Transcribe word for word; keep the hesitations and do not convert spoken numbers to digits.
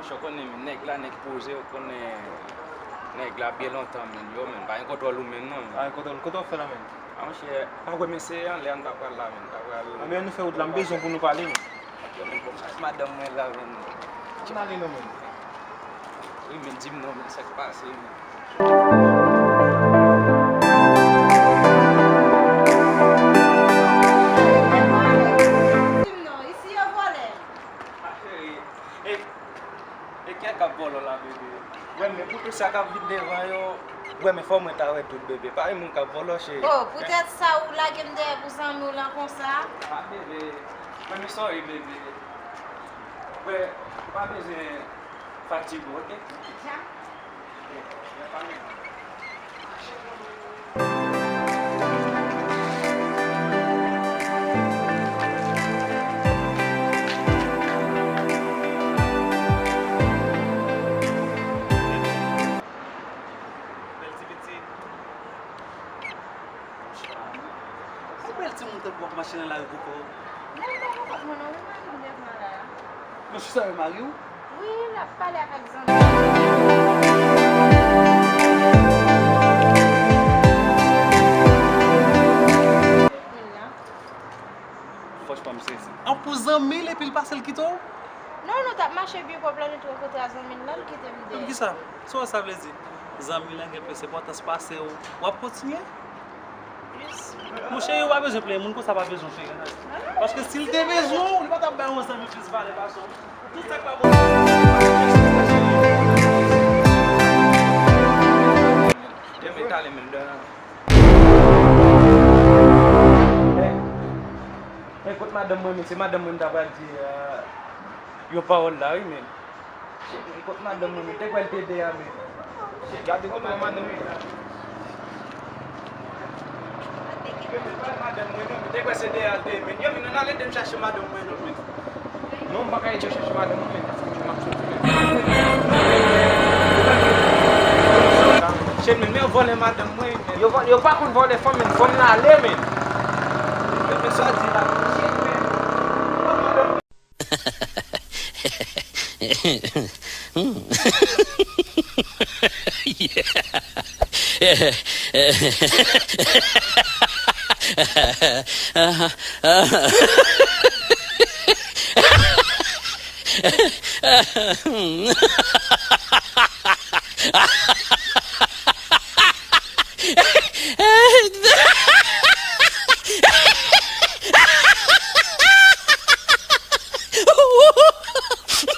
Ou konnen, men, nèg la, nèg poze, ou konnen nèg la byen lontan, men, yo, men, pa gen kontwòl ou, men, non, men. Pa gen kontwòl, kote w fè la, men? A, monchè, pa wè, men, se anlè an ta pral la, men, ta pral. A, men, nou fè wout la, m bezwen pou nou pale, men. Yo, men, bon, madanm mwen la, men. Ann ale non, men. Wi, men, di m non, men, sa k pase, men. Di m non, isi yo vòlè. Ma cheri, e, e kiyès k ap vòlò la, bebe? Wè, men pou tout sa k ap vin devan yo, wè, men fò mwen ta wè tout, bebe. Pa gen moun k ap vòlò, cheri. Oh, poutèt sa ou lage m dèyè pou zanmi w lan konsa? A, bebe. Wè, men sorry, bebe. Wè, ou pa bezwen fatige w, oke? Ja. Bèl ti pitit. Ou bèl timoun tankou w ap mache nan lari pou kò w. Lè m pa konprann mwen non, wi, mari m devan la. Mesye sa yo mari w? Wi, l ap pale avèk zanmi. Franchman, m sezi. An pou zanmi l epi l pase l kite w? Non, nou t ap mache byen pwòp la, nou t rankontre a zanmi l lan, l kite m dèyè. Kisa? Sa sa vle di? Zanmi lan gen plis enpòtans pase w, w ap kontinye? Monchè, yo pa bezwen plenyen moun konsa, pa bezwen plenyen. Paske si l te bezwen w, li pa t ap bay yon zanmi plis valè pase w. Tout sa k pa bon. Dèmen tale, men, dèmen. Hey, hey, kot madanm mwen, men? Se madanm mwen m ta pral di, euh, yon pawòl la, wi, men. Cheri, kot madanm mwen, men? Te kwè l te deyè a, men. Gade kote madanm mwen la. Yo, men, pa madanm mwen, non, men. Te kwè se deyè a l te ye, men. Yo, men, ann ale ede m chache madanm mwen, non, men. Non, m pa ka ede w chache madanm mwen, men. Fò m ap soti, men. Cheri, men, men vòlè madanm mwen, men. Yo vò-, yo pa konn vòlè fanm, men. Fò m ale, men. Men, men, sa w di la, cheri, men.